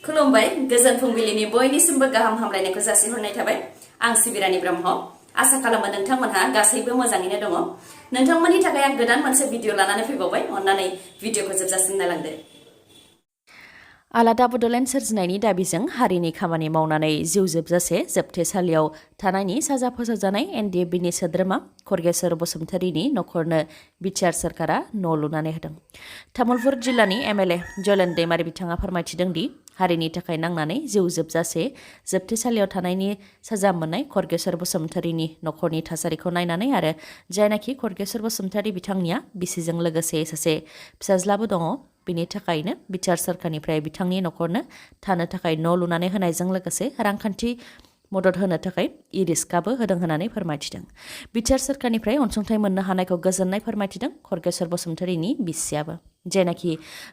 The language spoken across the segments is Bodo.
खुलुमबाय गोजोन फुंबिलिनि बयनिसिमबो गाहाम हामलायनायखौ जासिहरनाय थाबाय आं सिबिरानि ब्रह्म आसा खालामो नोंथांमोनहा गासैबो मोजाङैनो दङ नोंथांमोननि थाखाय आं गोदान मोनसे भिडिअ लानानै फैबावबाय अन्नानै भिडिअखौ जोबजासिम नायलांदो आलादा बड'लेण्ड सोरजिनायनि दाबिजों हारिनि खामानि मावनानै जिउ जोबजासे जोबथेसालियाव थानायनि साजा फोसावजानाय एनडिएफबिनि सोद्रोमा खरगेश्वर बसुमतारीनि नखरनो बिटिआर सरकारा न' लुनानै होदों। तामुलपुर जिल्लानि एमएलए जयलेन्द दैमारी बिथाङा फोरमायथिदों दि हारिनि थाखाय नांनानै जिउ जोबजासे जोबथेसालियाव थानायनि साजा मोननाय खरगेश्वर बसुमतारीनि नखरनि थासारिखौ नायनानै आरो जायनाखि खरगेश्वर बसुमतारी बिथांनिया बिसिजों लोगोसे सासे फिसाज्लाबो दङ बिनि थाखायनो बिटिआर सरकारनिफ्राय बिथांनि नखरनो थानो थाखाय न' लुनानै होनायजों लोगोसे रांखान्थि मदद होनो थाखाय इ-रिक्साबो होदों होननानै फोरमायथिदों। बिटिआर सरकारनिफ्राय अनसुंथाइ मोननो हानायखौ गोजोननाय फोरमायथिदों खरगेश्वर बसुमतारीनि बिसियाबो जायनाखि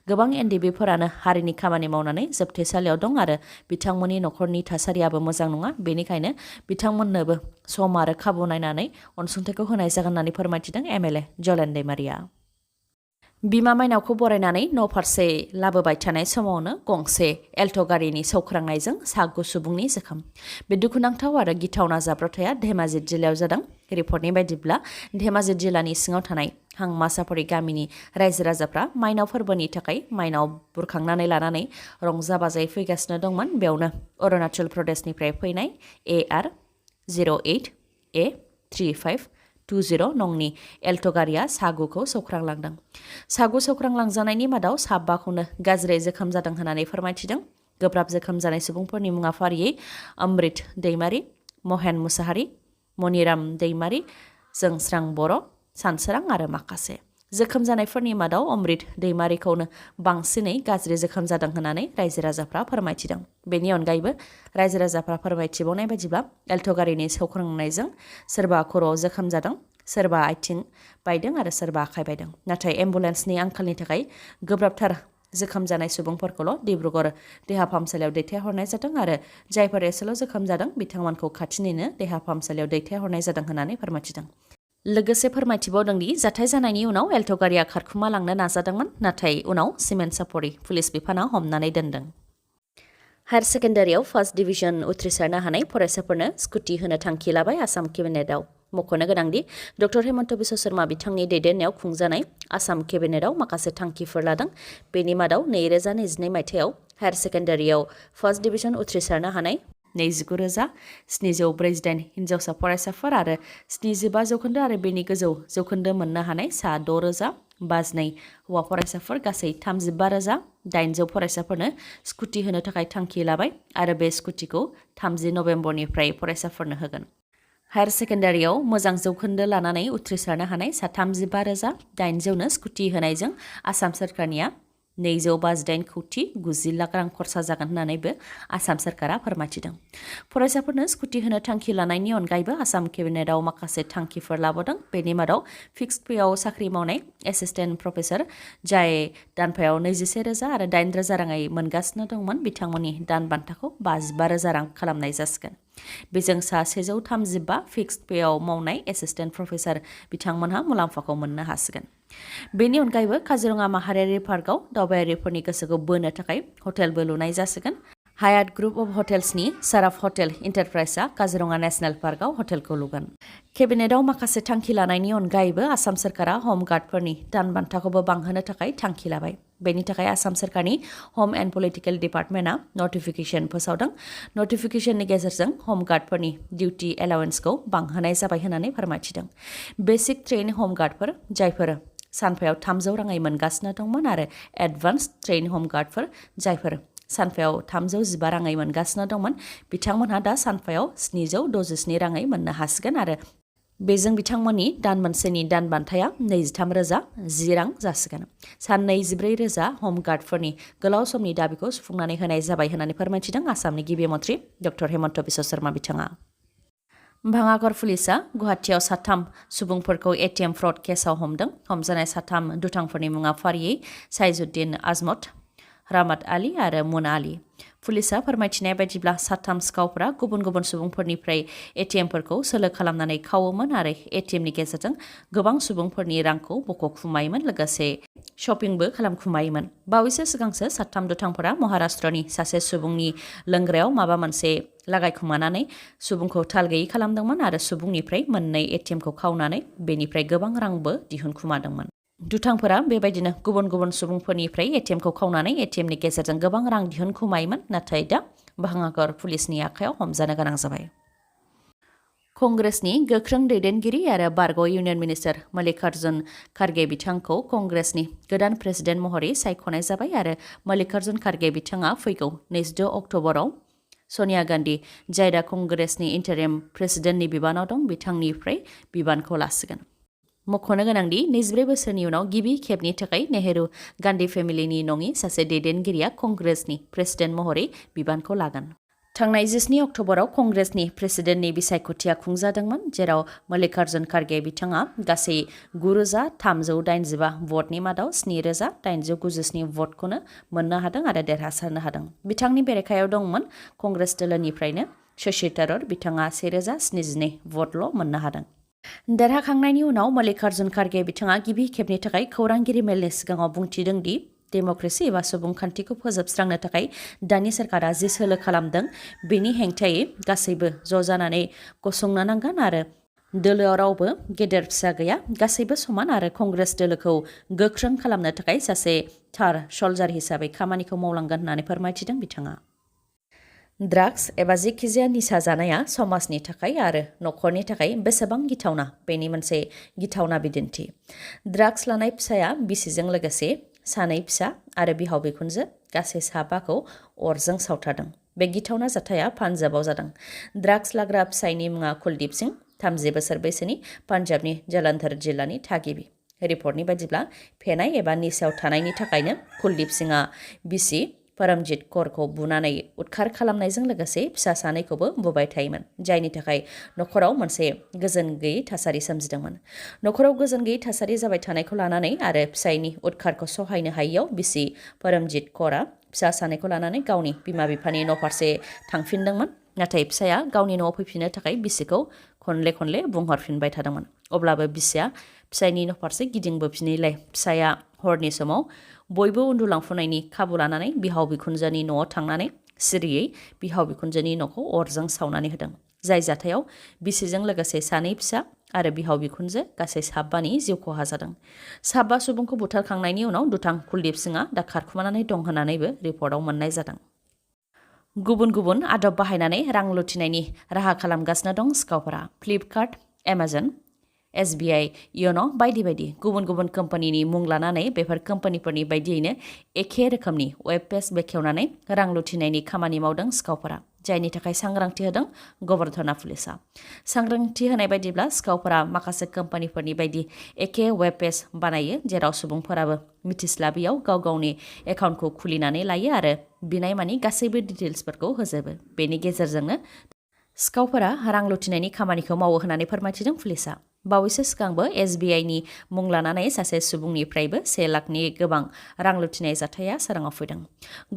गोबां एनडिएफबिफोरानो हारिनि खामानि मावनानै जोबथेसालियाव दं आरो बिथांमोननि नखरनि थासारियाबो मोजां नङा बेनिखायनो बिथांमोननोबो सम आरो खाबु नायनानै अनसुंथाइखौ होनाय जागोन होननानै फोरमायथिदों एमएलए जयलेन्द दैमारीया। बिमा माइनावखौ बरायनानै न' फारसे लाबोबाय थानाय समावनो गंसे एल्ट' गारिनि सौख्रांनायजों सा 9 सुबुंनि जोखोम। बे दुखुनांथाव आरो गिथावना जाब्रबथाया धेमाजि जिल्लायाव जादों। रिपर्टनि बायदिब्ला धेमाजि जिल्लानि सिङाव थानाय हांमासाफुरि गामिनि रायजो राजाफ्रा माइनाव फोरबोनि थाखाय माइनाव बुरखांनानै लानानै रंजा बाजायै फैगासिनो दंमोन। बेयावनो अरुणाचल प्रदेशनिफ्राय फैनाय AR-08A3520 नंनि एल्ट' गारिया सा 9खौ सौख्रांलांदों। सा 9 सौख्रांलांजानायनि मादाव सा 5खौनो गाज्रि जोखोम जादों होननानै फोरमायथिदों। गोब्राब जोखोम जानाय सुबुंफोरनि मुङा फारियै अमृत दैमारी, महेन मुसाहारि, मनिराम दैमारी, जोंस्रां बर', सानसोरां आरो माखासे। जोखोम जानायफोरनि मादाव अमृत दैमारीखौनो बांसिनै गाज्रि जोखोम जादों होननानै रायजो राजाफ्रा फोरमायथिदों। बेनि अनगायैबो रायजो राजाफ्रा फोरमायथिबावनाय बायदिब्ला एल्ट' गारिनि सौख्रांनायजों सोरबा खर'आव जोखोम जादों, सोरबा आथिं बायदों आरो सोरबा आखाइ बायदों। नाथाय एम्बुलेन्सनि आंखालनि थाखाय गोब्राबथार जोखोम जानाय सुबुंफोरखौल' डिब्रुगड़ देहा फाहामसालियाव दैथायहरनाय जादों आरो जायफोर एसेल' जोखोम जादों बिथांमोनखौ खाथिनिनो देहा फाहामसालियाव दैथायहरनाय जादों होननानै फोरमायथिदों। लोगोसे फोरमायथिबावदों दि जाथाय जानायनि उनाव एल्ट' गारिया खारखुमा लांनो नाजादोंमोन नाथाय उनाव सिमेन्ट सापरि पुलिस बिफाना हमनानै दोनदों। हायार सेकेन्डारियाव फार्स्ट डिभिजन उथ्रिसारनो हानाय फरायसाफोरनो स्कुटि होनो थांखि लाबाय आसाम केबिनेटआव। मख'नो गोनांदि डक्टर हेमन्त बिश्व शर्मा बिथांनि दैदेननायाव खुंजानाय आसाम केबिनेटआव माखासे थांखिफोर लादों। बेनि मादाव 2022 मायथाइयाव हायार सेकेन्डारियाव फार्स्ट डिभिजन उथ्रिसारनो हानाय 29,748 हिन्जावसा फरायसाफोर आरो 75% आरो बेनि गोजौ जौखोन्दो मोननो हानाय सा 6,052 हौवा फरायसाफोर गासै 35,800 फरायसाफोरनो स्कुटि होनो थाखाय थांखि लाबाय आरो बे स्कुटिखौ 30 नबेम्बरनिफ्राय फरायसाफोरनो होगोन। हायार सेकेन्डारियाव मोजां जौखोन्दो लानानै उथ्रिसारनो हानाय सा 35,800नो स्कुटि होनायजों आसाम सोरखारनिया 258 कौटि 90 लाख रां खरसा जागोन होननानैबो आसाम सोरखारा फोरमायथिदों। फरायसाफोरनो स्कुटि होनो थांखि लानायनि अनगायैबो आसाम केबिनेटआव माखासे थांखिफोर लाबोदों। बेनि मादाव फिक्सड पेआव साख्रि मावनाय एसिस्टेन्ट प्रफेसर जाय दानफायाव 21,000 आरो 8,000 राङै मोनगासिनो दंमोन बिथांमोननि दान बान्थाखौ 55,000 रां खालामनाय जासिगोन। बेजों सा 135 फिक्सड पेआव मावनाय एसिस्टेन्ट प्रफेसर बिथांमोनहा मुलाम्फाखौ मोननो हासिगोन। बेनि अनगायैबो काजिरङा माहारियारि पार्कआव दावबायारिफोरनि गोसोखौ बोनो थाखाय हटेलबो लुनाय जासिगोन। हायात ग्रुप अफ हटेल्सनि साराफ हटेल इन्टारप्राइजआ काजिरङा नेशनेल पार्कआव हटेलखौ लुगोन। केबिनेटआव माखासे थांखि लानायनि अनगायैबो आसाम सोरखारा हम गार्डफोरनि दान बान्थाखौबो बांहोनो थाखाय थांखि लाबाय। बेनि थाखाय आसाम सोरखारनि हम एन्ड पलिटिकेल डिपार्टमेन्टआ नटिफिकेसन फोसावदों। नटिफिकेसननि गेजेरजों हम गार्डफोरनि डिउटि एलाउन्सखौ बांहोनाय जाबाय होननानै फोरमायथिदों। बेसिक ट्रेइन हम गार्डफोर जायफोर सानफायाव 300 राङै मोनगासिनो दंमोन आरो एडभान्स ट्रेइन हम गार्डफोर जायफोर सानफायाव 315 राङै मोनगासिनो दंमोन बिथांमोनहा दा सानफायाव 767 राङै मोननो हासिगोन आरो बेजों बिथांमोननि दान मोनसेनि दान बान्थाया 23,010 रां जासिगोन। सान 24,000 हम गार्डफोरनि गोलाव समनि दाबिखौ सुफुंनानै होनाय जाबाय होननानै फोरमायथिदों आसामनि गिबि मन्थ्रि डक्टर हेमन्त बिश्व शर्मा बिथाङा। भाङाघर पुलिसआ गुवाहाटीआव 3 सुबुंफोरखौ एटिएम फ्रड केसआव हमदों। हमजानाय 3 दुथांफोरनि मुङा फारियै साइजुद्दिन आजमत, रामात आली आरो मुना आली। पुलिसा फोरमायथिनाय बायदिब्ला साथाम सिखावफोरा गुबुन गुबुन सुबुंफोरनिफ्राय एटिएमफोरखौ सोलो खालामनानै खावोमोन आरो एटिएमनि गेजेरजों गोबां सुबुंफोरनि रांखौ बख'खुमायोमोन लोगोसे शपिंबो खालामखुमायोमोन। बावैसो सिगांसो साथाम दुथांफोरा महाराष्ट्रनि सासे सुबुंनि लोंग्रायाव माबा मोनसे लागायखुमानानै सुबुंखौ थाल गैयै खालामदोंमोन आरो सुबुंनिफ्राय मोननै एटिएमखौ खावनानै बेनिफ्राय गोबां रांबो दिहुनखुमादोंमोन। दुथांफोरा बेबायदिनो गुबुन गुबुन सुबुंफोरनिफ्राय एटिएमखौ खावनानै एटिएमनि गेजेरजों गोबां रां दिहुनखुमायोमोन नाथाय दा भांगाघर पुलिसनि आखायाव हमजानो गोनां जाबाय। कंग्रेसनि गोख्रों दैदेनगिरि आरो बारग' इउनियन मिनिस्टार मल्लिकार्जुन खारगे बिथांखौ कंग्रेसनि गोदान प्रेसिडेन्ट महरै सायख'नाय जाबाय आरो मल्लिकार्जुन खारगे बिथाङा फैगौ 22 अक्ट'बराव सनिया गान्धी जाय दा कंग्रेसनि इन्टारिम प्रेसिडेन्टनि बिबानाव दं बिथांनिफ्राय बिबानखौ लासिगोन। मख'नो गोनांदि 24 बोसोरनि उनाव गिबि खेबनि थाखाय नेहरू गान्धी फेमिलिनि नङि सासे दैदेनगिरिया कंग्रेसनि प्रेसिडेन्ट महरै बिबानखौ लागोन। थांनाय 19 अक्ट'बराव कंग्रेसनि प्रेसिडेन्टनि बिसायख'थिया खुंजादोंमोन जेराव मल्लिकार्जुन खारगे बिथाङा गासै 9,385 भटनि मादाव 7,897 भटखौनो मोननो हादों आरो देरहासारनो हादों। बिथांनि बेरेखायाव दंमोन कंग्रेस दोलोनिफ्रायनो शशि थारूर बिथाङा 1,072 भटल' मोननो हादों। देरहाखांनायनि उनाव मल्लिकार्जुन खारगे बिथाङा गिबि खेबनि थाखाय खौरांगिरि मेलनि सिगाङाव बुंथिदों दि डेम'क्रेसि एबा सुबुंखान्थिखौ फोजोबस्रांनो थाखाय दानि सोरखारा जि सोलो खालामदों बेनि हेंथायै गासैबो ज' जानानै गसंनो नांगोन आरो दोलोआव रावबो गेदेर फिसा गैया गासैबो समान आरो कंग्रेस दोलोखौ गोख्रों खालामनो थाखाय सासे थार सल्जार हिसाबै खामानिखौ मावलांगोन होननानै फोरमायथिदों बिथाङा। ड्राग्स एबा जेखिजाया निसा जानाया समाजनि थाखाय आरो न'खरनि थाखाय बेसेबां गिथावना बेनि मोनसे गिथावना बिदिन्थि। ड्राग्स लानाय फिसाया बिसिजों लोगोसे सानै फिसा आरो बिहाव बिखुनजो गासै साबाखौ अरजों सावथारदों। बे गिथावना जाथाया पान्जाबाव जादों। ड्राग्स लाग्रा फिसायनि मुङा कुलदीप सिंह 30 बोसोर बैसोनि पान्जाबनि जालन्धर जिल्लानि थागिबि। रिपर्टनि बायदिब्ला फेनाय एबा निसायाव थानायनि थाखायनो कुलदीप सिंहआ बिसि परमजीत कौरखौ बुनानै उदखार खालामनायजों लोगोसे फिसा सानैखौबो बुबाय थायोमोन जायनि थाखाय न'खराव मोनसे गोजोन गैयै थासारि सोमजिदोंमोन। न'खराव गोजोन गैयै थासारि जाबाय थानायखौ लानानै आरो फिसायनि उदखारखौ सहायनो हायैयाव बिसि परमजीत कौरआ फिसा सानैखौ लानानै गावनि बिमा बिफानि न' फारसे थांफिनदोंमोन नाथाय फिसाया गावनि न'आव फैफिननो थाखाय बिसिखौ खनले खनले बुंहरफिनबाय थादोंमोन। अब्लाबो बिसिया फिसायनि न' फारसे गिदिंबोफिनैलाय फिसाया हरनि समाव बयबो उन्दुलांफुनायनि खाबु लानानै बिहाव बिखुनजोनि न'आव थांनानै सिरियै बिहाव बिखुनजोनि न'खौ अरजों सावनानै होदों जाय जाथायाव बिसिजों लोगोसे सानै फिसा आरो बिहाव बिखुनजो गासै 7नि जिउ खहा जादों। 7 सुबुंखौ बुथारखांनायनि उनाव दुथां कुलदीप सिंहआ दा खारखुमानानै दं होननानैबो रिपर्टआव मोननाय जादों। गुबुन गुबुन आदब बाहायनानै रां लुथिनायनि राहा खालामगासिनो दं सिखावफोरा। फ्लिपकार्ट, एमाजन, SBI, इयन' बायदि बायदि गुबुन गुबुन कम्पानिनि मुं लानानै बेफोर कम्पानिफोरनि बायदियैनो एखे रोखोमनि वेब पेज बेखेवनानै रां लुथिनायनि खामानि मावदों सिखावफोरा जायनि थाखाय सांग्रांथि होदों गबर्धना पुलिसा। सांग्रांथि होनाय बायदिब्ला सिखावफोरा माखासे कम्पानिफोरनि बायदि एखे वेब पेज बानायो जेराव सुबुंफोराबो मिथिस्लाबियाव गाव गावनि एकाउन्टखौ खुलिनानै लायो आरो बिनाय मानि गासैबो डिटेल्सफोरखौ होजोबो। बेनि गेजेरजोंनो सिखावफोरा रां लुथिनायनि खामानिखौ मावो होननानै फोरमायथिदों पुलिसा। बावैसो सिगांबो SBIनि मुं लानानै सासे सुबुंनिफ्रायबो 1 लाखनि गोबां रां लुथिनाय जाथाया सोराङाव फैदों।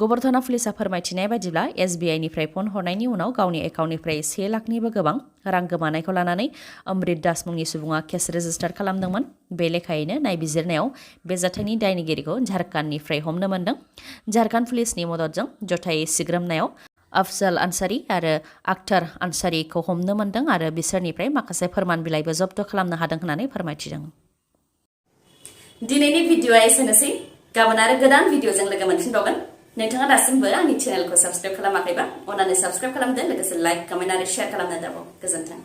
गबर्धना पुलिसा फोरमायथिनाय बायदिब्ला SBIनिफ्राय फन हरनायनि उनाव गावनि एकाउन्टनिफ्राय 1 लाखनिबो गोबां रां गोमानायखौ लानानै अमृत दास मुंनि सुबुङा केस रेजिस्टार खालामदोंमोन। बे लेखायैनो नायबिजिरनायाव बे जाथायनि दायनिगिरिखौ झारखन्डनिफ्राय हमनो मोन्दों। झारखन्ड पुलिसनि मददजों जथायै सिग्रोमनायाव अफजल आनसारी आरो अख्तर आनसारीखौ हमनो मोन्दों आरो बिसोरनिफ्राय माखासे फोरमान बिलाइबो जब्द खालामनो हादों होननानै फोरमायथिदों। दिनैनि भिडिअआ एसेनोसै। गाबोन आरो गोदान भिडिअजों लोगो मोनफिनबावगोन। नोंथाङा दासिमबो आंनि चेनेलखौ साबस्क्राइब खालामाखैबा अन्नानै साबस्क्राइब खालामदो लोगोसे लाइक, कमेन्ट आरो शेयार खालामनो दाबाव। गोजोन्थों।